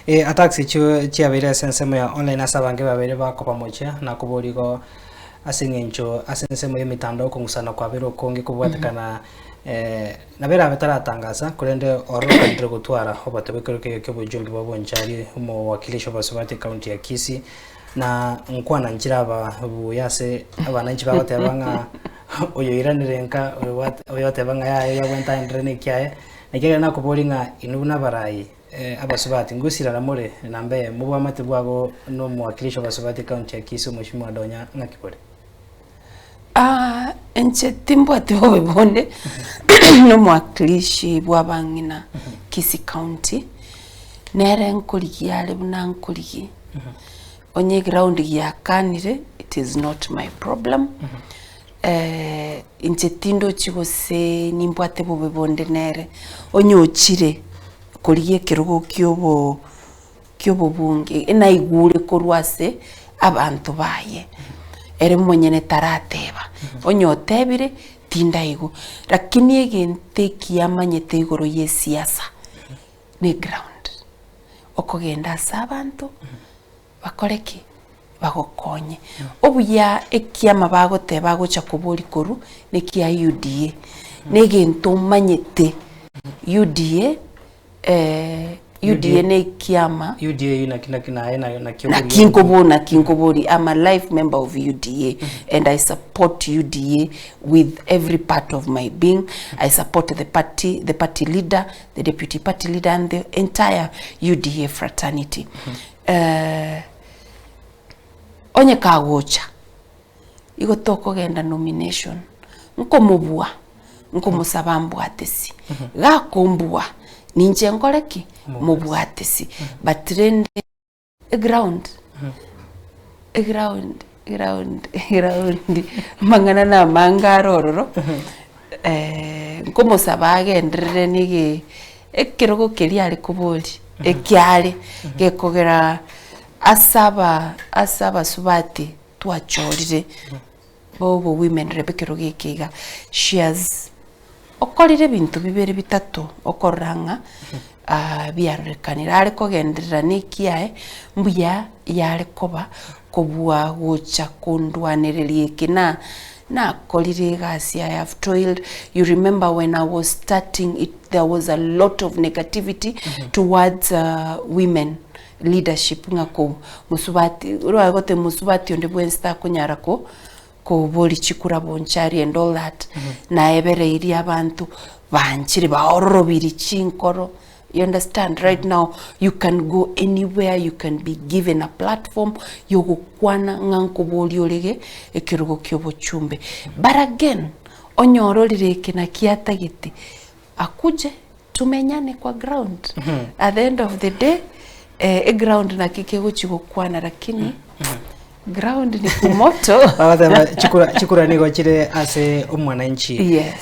Eh, attacks echio chiabeire ase ensemo ya online ase abange babeire bakobamochia na koboria igo ase eng'encho ase ensemo y'emitandao okong'usana kwabeire okonge kobwatekana eh, nabo erabe taratangasa korende ororo okaendire gotwara obote bw'ekero keiyo kia obochumbi bwa Bonchari omowakilishi obasubati ekaunti ya Kisii na nkwana nchire aba buya ase abananchi bagoteba ng'a oyo oiranire nka oyo oyoteba ng'a yaya oyo abwenerete aenderere na ekiaye naki ekero nakoboria ng'a inwe buna abarai Abasubati, ngosirana more namba eyemo bw'amate bwago nomowakilishi w'abasubati ekaunti ya Kisii Omweshimiwa Adonya ng'aki bore? Ah, inche timbwati bobe bonde nomowakilishi bw'abang'ina Kisii County, nere nkorigia are buna nkorigia, onye eground giakanire it is not my problem, inche tindochi gose nimbwate bobe bonde nere, onye ochire korigia ekerogo kiobo kiobobunge naigure korwa ase abanto baye, ere omonyene tarateba, onye otebire tindaigwa, lakini egento ekiya amanyete igoro ya esiasa ne eground, okogenda ase abanto bakore ki? Bagokonye. Obuya ekiama bagoteba agocha koboria korwa nekia UDA, na egento omanyete UDA UDA nekiama UDA eyio naki naki naye na naki Naki nkobo naki nkobori I'm a life member of UDA and I support UDA with every part of my being. I support the party, the party leader, the deputy party leader and the entire UDA fraternity. Eh, onye kagocha igo tokogenda nomination nkomobua nkomosaba ambwatesi gakombua ninche nkore ki mobwatesi but rende eground eground eground eground amang'ana na amange are ororo nkomosaba agenderere na ege ekerogo keria are koboria ekiare gekogera ase aba ase abasubati twachorire bobo women rep ekerogo eke iga, she has okorire ebinto bibere bitato okorora ng'a biarorekanire. Are kogenderera na ekiaye mbuya yare koba kobua gocha kondwanereria eke na nakorire egasi I have toiled, you remember when I was starting it there was a lot of negativity towards women leadership ng'a ko mosubati orware goteba mosubati onde bwensi takonyara ko koboria chikura bonchari and all that, naebereirie abanto banchire baororobirie chinkoro you understand right now you can go anywhere you can be given a platform yogokwana ng'a nkoboria orege ekerogo kia obochumbe but again onyore orire eke naki atagete akuje Tumenyane kwa ground at the end of the day eh, eground naki kegochi gokwana lakini ground ni kumoto. Bagoteba chikura chikura nigo chire ase omwananchi. Yes.